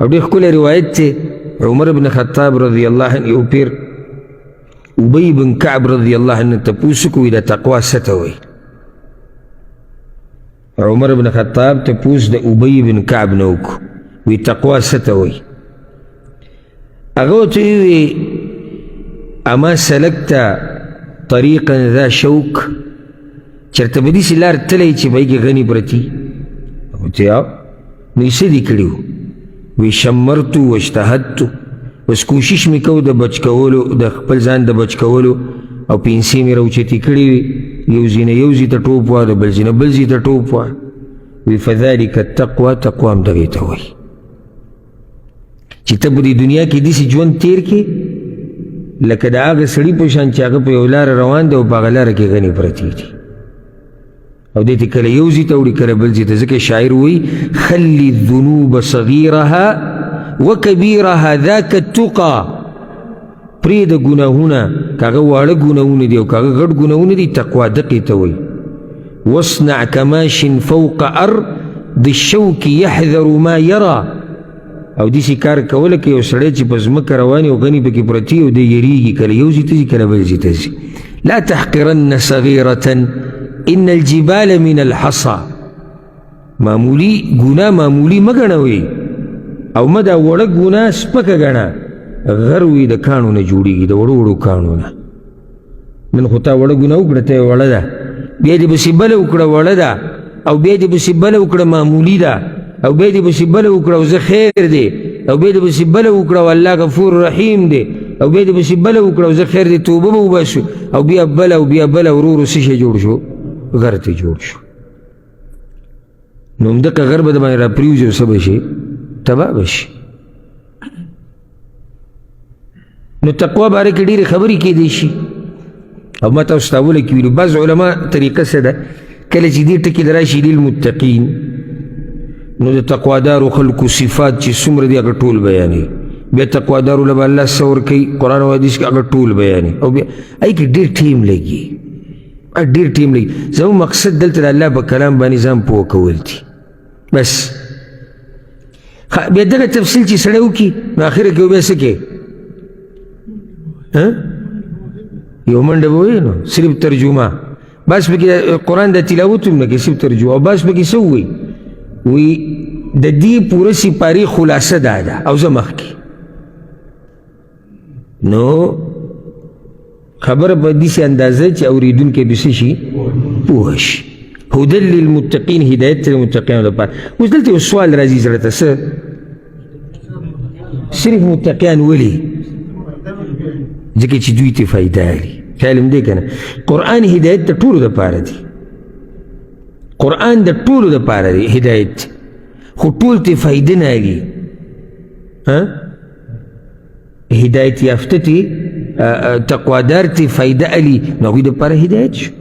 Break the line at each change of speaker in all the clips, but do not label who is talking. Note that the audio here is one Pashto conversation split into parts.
او ډېر ښکلی روایت دی، عمر بن خطاب رضی الله عنه یو پیر ابی بن کعب رضی الله عنه تپوس وکړو، وایي دا تقوا څه ته وایي؟ عمر بن خطاب تپوس د ابی بن کعب نه وکړو، وایي تقوا څه ته وایي؟ هغه ورته وویل اما سلکت طریقا ذا شوک، چېرته به داسې لار تللی چې په هغې کې غني پرتي؟ ورته نو یې څه دي کړي وو؟ وی شمرتو واجتهدتو، بس کوشش مې کو د بچ کولو، د خپل ځان د بچ کولو، او پنسې مې راوچتې کړې وي، یو ځای نه یو ځای ته ټوپ وه، د بل ځای نه بل ځای ته ټوپ وه. وی فذلک التقوی، تقوا هم دغې ته وایي چې ته په دې دنیا کې داسې ژوند تېر کړې لکه د هغه سړي په شان چې هغه په یو لاره روان دی او په هغه لاره کې غني پرتې دي، او دې ته کله یو ځای ته وړي کله بل ځای ته. ځکه شاعر وایي خلي الذنوب صغیرها وکبیرها ذاک التقى، پرېږده ګناهونه، که هغه واړه ګناهونه دي او که هغه غټ ګناهونه دي، تقوا دقې ته وایي. واصنع کماش فوق ارض الشوک یحذر ما یرا، او داسې کار کوه لکه یو سړی چې په ځمکه روان او غني پکې پرتې او دی یریږي، کله یو ځای ته ځي کله بل ځای ته ځي. لا تحقرن صغیرة ان الجبال من الحصى، معمولی ګناه معمولی مه ګڼوئ او مه دا وړه ګناه سپکه ګڼه. غر وي د کاڼو نه جوړېږي، د وړو وړو کاڼو نه. نن خو تا وړه ګناه وکړه، ته یې وړه ده، بیا دې پسې بله وکړه وړه ده، او بیا دې پسې بله وکړه معمولي ده، او بیا دې پسې بله وکړه او زه خیر دی، او بیا دې پسې بله وکړه او الله غفور رحیم دی، او بیا دې پسې بله وکړه او زه خیر دی توبه به وباسو، او بیا بله او بیا بله، ورو ورو څه شی جوړ شو؟ غر ته جوړ شو. نو همدغه غر به د باندې راپرېوځي او څه به شي؟ تباه به شي. نو تقوا باره کې ډېرې خبرې کېدی شي، او ما تاسو ته اوله کې ویلو بعض علما طریقه څه ده، کله چې دې ټکي له راشي للمتقین، نو د تقوادارو خلکو صفات چې څومره دي هغه ټول بیانوي، بیا تقوادارو له به الله څه ورکوي قرآن او حدیث کې هغه ټول بیانوي، او بیا هغې کې ډېر ټایم لګي، ډېر ټایم لګي. زموږ مقصد دلته د الله په کلام باندې ځان پوه کول دي بس. بیا دغه تفصیل چې سړی وکړي نو اخره کې بیا څه کوي؟ یو منډه به وایي، نو صرف ترجمه بس پکې قرآن د تلاوت هم نه کوي، صرف ترجمه، او بس پکې څه ووایي؟ وایي د دې پوره سپارې خلاصه دا ده او زه مخکې. نو خبره په داسې اندازه چې اورېدونکی به څه شي؟ پوه شي. هدى للمتقین، هدایت ته د متقیانو لپاره. اوس دلته یو سوال راځي زړه ته، څه صرف متقیان ولې؟ ځکه چې دوی ته فایده لري. خیال هم دی که نه؟ قرآن هدایت د ټولو دپاره دی، قرآن د ټولو دپاره دی هدایت، خو ټول ته فایده نه لري. هدایت یافته تی تقوادار تی فایده علی، نو هغوی دپاره هدایت شو.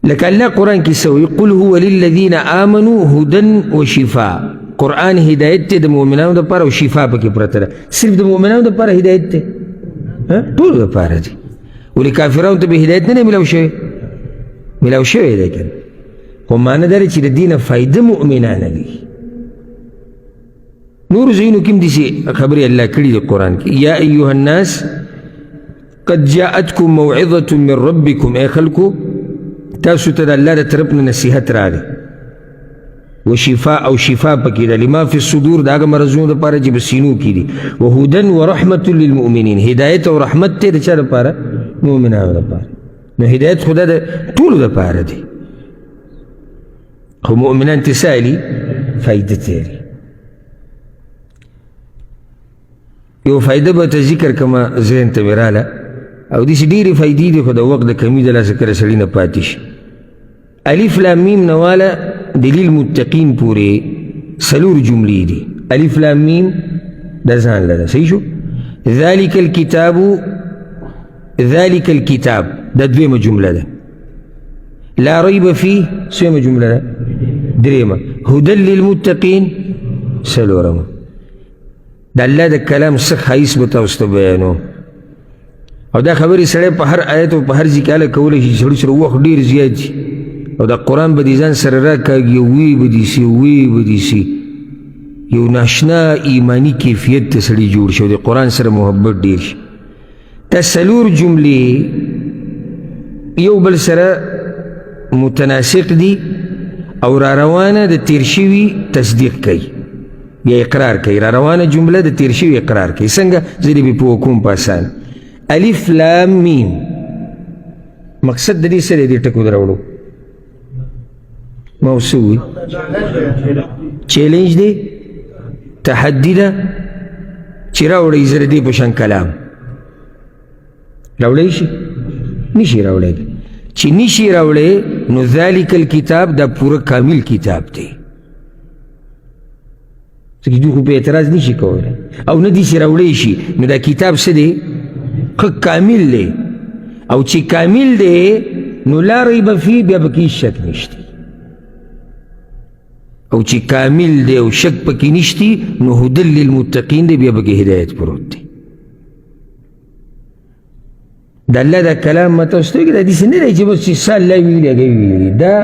لکه الله قرآن کې څه وایي؟ قل هو للذین آمنوا هدى وشفاء. قرآن هدایت دی د مؤمنانو دپاره او شفا پکې پرته ده. صرف د مؤمنانو دپاره هدایت دی؟ ټولو دپاره دی. ولې کافرانو ته به هدایت نه دی میلاو شوی؟ میلاو شوی دی که نه، خو معنی دا دی چې د دې نه فایده مؤمنانه دي. نور ځایونو کې هم داسې خبرې الله کړي دي قرآن کې، یا ایها الناس قد جاءتکم موعظة من ربکم، ای خلکو تاسو ته د الله د طرف نه نصیحت راغی، وشفاء او شفا پکې ده لما فی الصدور، د هغه مرضونو دپاره چې په سینو کې دي، وهدى ورحمة للمؤمنین، هدایت او رحمت دی د چا دپاره؟ مؤمنانو دپاره. نو هدایت خو دا د ټولو دپاره دی، خو مؤمنان ته څه لري؟ فایده ترې لري. یو فایده به ته ذکر کړم ذهن ته مې راله، او داسې ډېرې فایدې دي خو د وخت د کمي د لاسه کله سړي نه پاتې شي. الف لام میم نه واله د للمتقین پورې څلور جملې دي. الف لام میم د ځان له ده، صحیح شو. ذلک الکتاب، ذلک الکتاب دا دویمه جمله ده. لا ریب فیه څویمه جمله ده؟ درېیمه. هدى للمتقین څلورمه. د الله د کلام څه ښایست به تاسو ته بیانوم، او دا خبرې سړی په هر آیت او په هر ځای کې هله کولی شي چې سړي سره وخت ډېر زیات شي. او د قرآن به دې ځان سره راکاږي، وی به دې سي، وی به دې سي، یو ناشنا ایماني کیفیت ته سړی جوړ شي او د قرآن سره محبت ډېر شي. دا څلور جملې یو بل سره متناسق دي او را روانه د تیر شوي تصدیق کوي یا اقرار کوي. را روانه جمله د تیر شوي اقرار کوي. څنګه؟ زه دې پرې پوه کوم په اسان. الف لام میم، مقصد د دې څه دی؟ دې ټکو دراوړو ما اوس وویل چیلنج دی، تحدي ده چې راوړئ زه د دې په شان کلام راوړی شي؟ نشي راوړی. چې نشي راوړی نو ذلک الکتاب دا پوره کامل کتاب دی، ځکه دوی خو په اعتراض نشي کولی او نه دي چې راوړی شي. نو دا کتاب څه دی؟ ښه کامل دی، او چې کامل دی نو لا ریب فی، بیا پکې هېڅ شک نشته، او چې کامل دی او شک پکې نشتی نو هدی للمتقین دی، بیا پکې هدایت پروت دی. د الله دا کلام ما تاسو ته ویل، دا داسې نه دی چې بس چې څه الله ویلي هغه ویلي. دا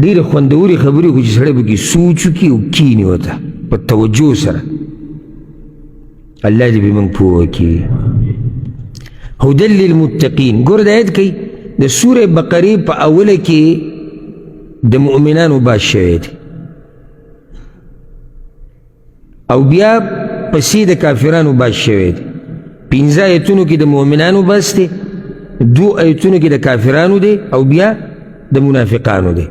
ډېرې خوندورې خبرې خو چې سړی پکې سوچ وکړي او کښېني ورته په توجه سره، الله دې پرې موږ پوه کړي. هدی للمتقین، ګوره دا آیت کوي د سورې بقرې په اوله کې د مؤمنانو باس شوی دی او بیا پسې د کافرانو باس شوی دی. پنځه آیتونو کې د مؤمنانو باس دی، دوو آیتونو کې د کافرانو دی او بیا د منافقانو دی.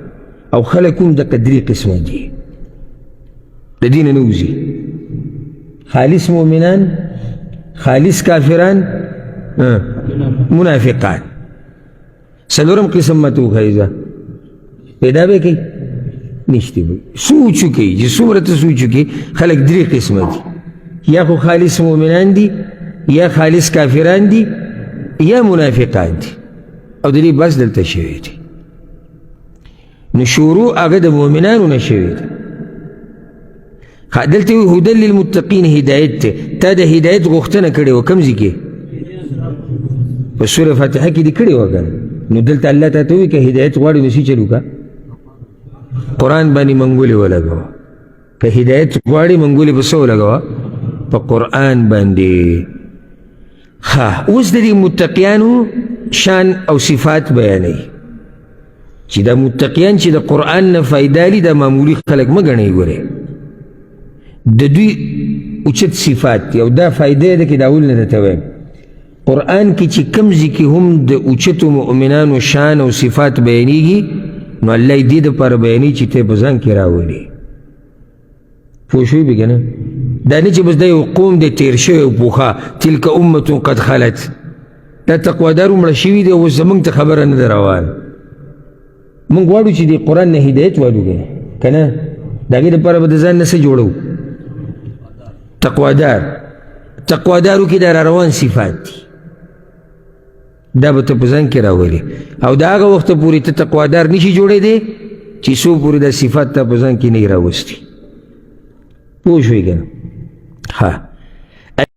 او خلک هم دقه درې قسمه دي، د دې نه نه وځي: خالص مؤمنان، خالص کافران، منافقان. څلورم قسم ماته وښایي، ځه پیدا به یې کوي؟ نشته به. سوچ وکړئ چې څومره ته سوچ وکړي، خلک درې قسمه دي: یا خو خالص مؤمنان دي، یا خالص کافران دي، یا منافقان دي. او د دې بس دلته شوی دی. نو شروع هغه د مؤمنانو نه شوی دی. دلته وایي هدی للمتقین، هدایت دی. تا د هدایت غوښتنه کړې وه، کوم ځای کې؟ په سوره فاتحه کې دې کړې وه که نه؟ نو دلته الله تا ته وایي که هدایت غواړې نو څه چل وکړه؟ قرآن باندې منګولې ولګوه. که هدایت غواړې منګولې په څه ولګوه؟ په قرآن باندې. ښه، اوس د دې متقیانو شان او صفات بیانوي چې دا متقیان چې د قرآن نه فایده لري دا معمولي خلک مه ګڼئ. ګورئ د دوی اوچت صفات دي او دا فایده ده کې دا اول نه درته وایم. قرآن کې چې کوم ځای کې هم د اوچتو مؤمنانو شان او صفات بیانېږي نو الله یې دې دپاره بیانوي چې ته یې په ځان کې راولي. پوه شوي به که نه؟ دا نه چې بس دا یو قوم دی تېر شوی او پخوا، تلک امة قد خلت، دا تقوادارو مړه شوي دي او اوس زموږ ته خبره نه ده روانه. موږ غواړو چې د قرآن نه هدایت والو که نه، د هغې دپاره به د ځان نه څه جوړو؟ تقوادار. تقوادارو کې دا را روان صفات دي، دا به ته په ځان کې راولې او د هغه وخته پورې ته تقوادار نشي جوړېدی چې څو پورې دا صفات ته په ځان کې نه راوستي. پوه شوې که نه؟ ښه.